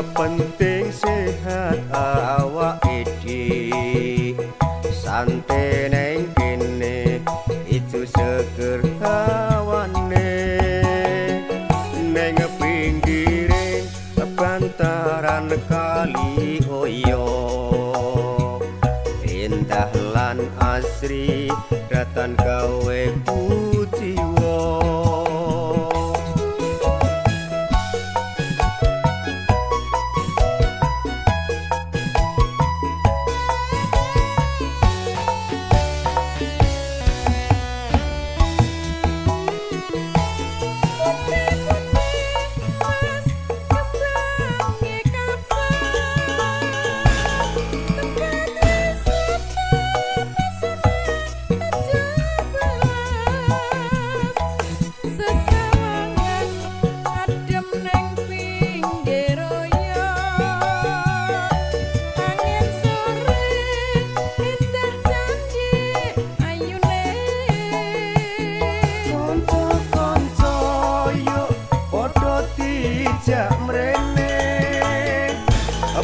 Penting sehat awake dhewe, santai neng kene ijo seger hawane, neng pinggire bantaran kali oyo, indah lan asri datan gawe kuciwa.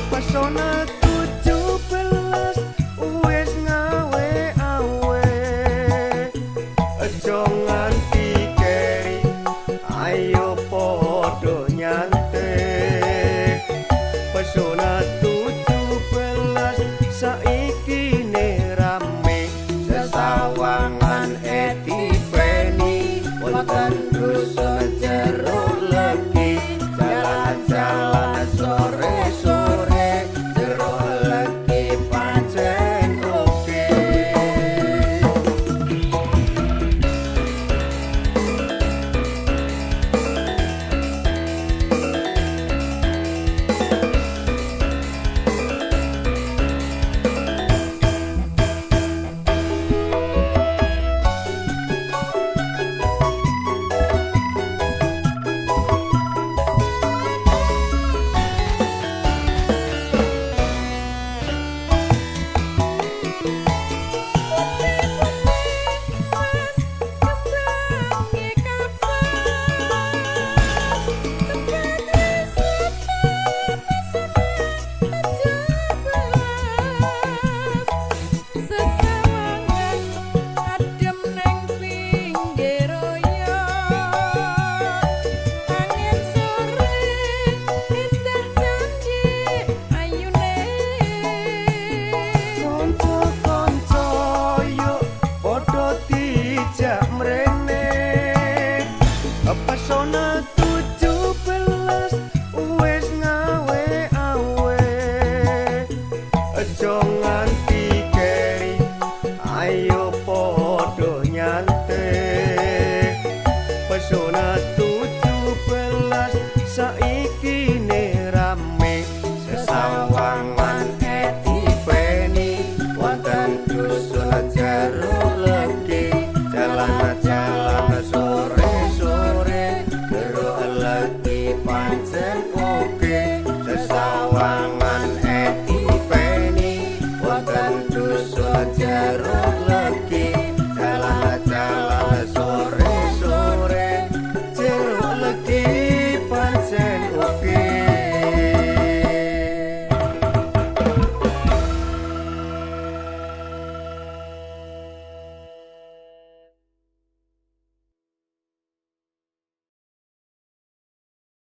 Pesona 17 wis ngawe awe, aja nganti keri, ayo padha nyantek. Pesona 17 saiki ne rame, sesawangan Eti Peni wonten dusun Jeruk Legi, jalan-jalan sore-sore. Pesona 17 wis ngawe awe, aja nganti keri, ayo padha nyantek. Pesona 17 saiki